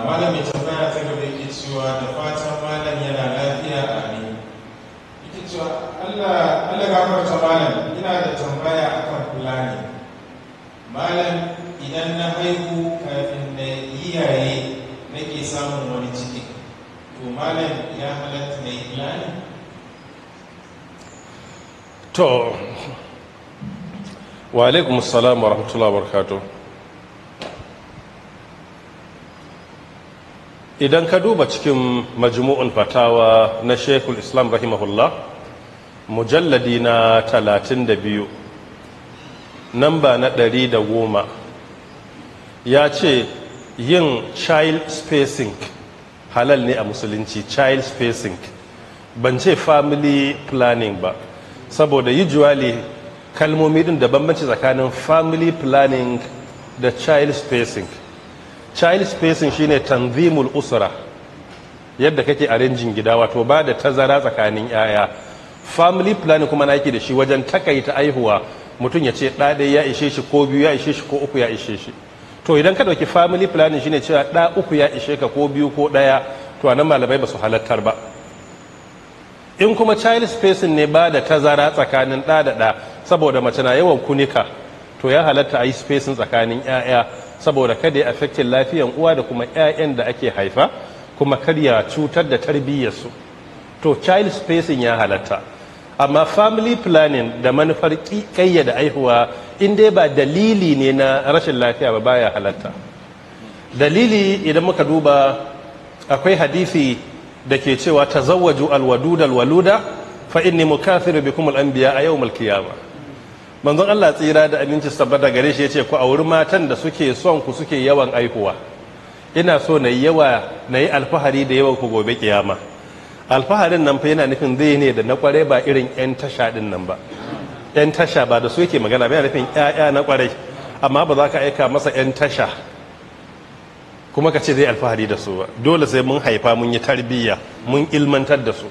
Malam mai tambaya ta gaba yake cewa, da fatan malam yana lafiya, amin. Yake cewa, Allah Allah gafarta malam, ina da tambaya akan planning. Malam, idan na haihu, kafin na yi yaye nake samun wani ciki, to malam, ya halatta na yi planning? To, wa alaikum assalam wa rahmatullahi wa barakatuh. Idan ka duba cikin Majmu'un Fatawa na Sheikhul Islam rahimahullah, mujalladi na 32, namba na 110, ya ce yin child spacing halal ne a Musulunci. Child spacing, ban ce family planning ba, saboda usually kalmomi din da bambanci tsakanin family planning da child spacing. Child spacing shine tanzimul usra, yadda kake arranging gida, wato ba da tazara tsakanin yaya. Family planning kuma na yake da shi wajen takaita aihuwa, mutum ya ce ɗa ɗaya ya ishe shi, ko biyu ya ishe shi, ko uku ya ishe shi. To idan ka ɗauki family planning shine cewa ɗa uku ya ishe ka, ko biyu, ko ɗaya, to anan malamai ba su halattar ba. In kuma child spacing ne, ba da tazara tsakanin ɗa da ɗa, saboda mace na yawan kunika, to ya halatta a yi spacing tsakanin 'ya'ya, saboda kada ya affecting lafiyan uwa da kuma 'ya'yan da ake haifa, kuma kar ya cutar da tarbiyyarsu. To child spacing ya halatta. Amma family planning da manufar kayyada aihuwa, in dai ba dalili ne na rashin lafiya ba, baya halatta. Dalili, idan muka duba, akwai hadisi da ke cewa tazawwaju alwadud alwaluda fa inni mukathiru bikum al-anbiya a yawm al-qiyamah. Manzon Allah, tsira da aminci tabbata gare shi, yace ku auri matan da suke son ku, suke yawan aihuwa. Ina so na yi yawa, na yi alfahari da yawan ku gobe kiyama. Alfaharin nan fa yana nufin zai ne da na kware, ba irin 'yan tasha din nan ba. 'Yan tasha ba da su yake magana ba, yana nufin 'ya'ya na kwarai. Amma ba za ka aika masa 'yan tasha kuma ka ce zai alfahari da su ba. Dole sai mun haifa, mun yi tarbiyya, mun ilmantar da su.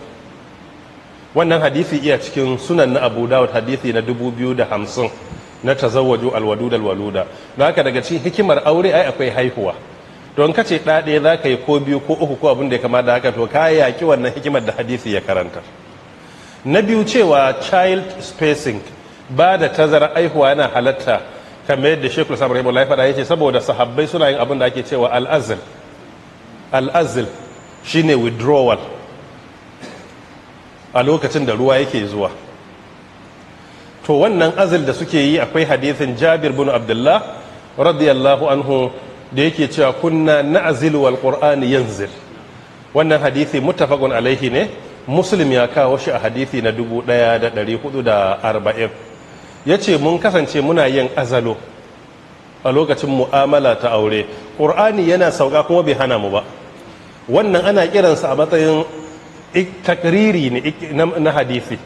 Wannan hadisi iya cikin Sunan na Abu Dawud, hadisi na 2050, na tazawwaju alwadud alwaluda. Don haka daga cikin hikimar aure ai akwai haihuwa. Don ka ce ɗa ɗaya za ka yi, ko biyu, ko uku, ko abin da ya kama da haka, to ka yaƙi wannan hikimar da hadisi ya karanta. Na biyu, cewa child spacing, ba da tazara aihuwa, yana halatta, kamar yadda Sheikhul Islam rahimahullah ya faɗa, yace saboda sahabbai suna yin abin da ake cewa al'azl. Al'azl shine withdrawal a lokacin da ruwa yake zuwa. To wannan azl da suke yi, akwai hadisin Jabir bin Abdullah radiyallahu anhu da yake cewa kunna na'zilu wal qur'ani yanzil. Wannan hadisi muttafaqun alaihi ne, Muslim ya kawo shi a hadisi na 1440. Yace mun kasance muna yin azalo a lokacin mu'amala ta aure, Qur'ani yana sauka kuma bai hana mu ba. Wannan ana kiransa a matsayin takriri ne na hadisi.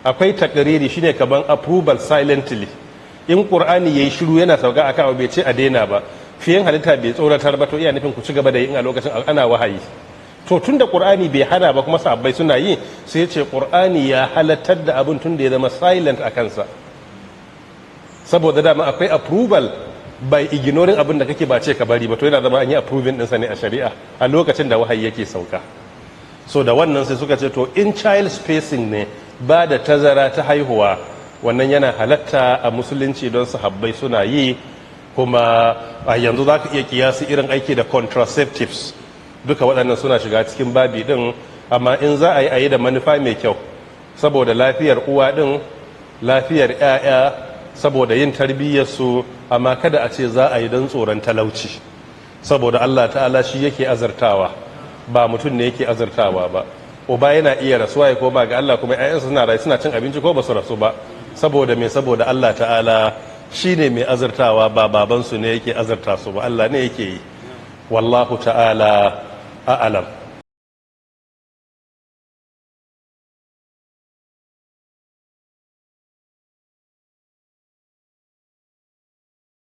Akwai takriri, shine kaman approval silently. In Qur'ani yayi shiru, yana sauka akan abu, bai ce a daina ba, fiyen halitta bai tsoratar ba, to iya nufin ku ci gaba da yin a lokacin ana wahayi. To tun da Qur'ani bai hana ba kuma sahabbai suna yi, sai ya ce Qur'ani ya halattar da abin tun da ya zama silent a kansa. Saboda dama akwai approval by ignoring abin da kake, ba ce ka bari ba, to yana zama an yi approving ɗinsa ne a shari'a a lokacin da wahayi yake sauka. So da wannan sai suka ce, to in child spacing ne, ba da tazara ta haihuwa, wannan yana halatta a Musulunci don sahabbai suna yi. Kuma a yanzu za ka iya kiyasi irin aiki da contraceptives, duka waɗannan suna shiga cikin babi ɗin. Amma in za a yi, a yi da manufa mai kyau, saboda lafiyar uwa ɗin, lafiyar 'ya'ya, saboda yin tarbiyyarsu. Amma kada a ce za a yi don tsoron talauci, saboda Allah ta'ala shi yake azartawa, ba mutum ne yake azartawa ba. Uba yana iya rasuwa ya koma ga Allah, kuma 'ya'yansa suna rayu, suna cin abinci, ko ba su rasu ba. Saboda me? Saboda Allah ta'ala shi ne mai azartawa, ba babansu ne yake azarta su ba, Allah ne yake yi. Wallahu ta'ala a'alam.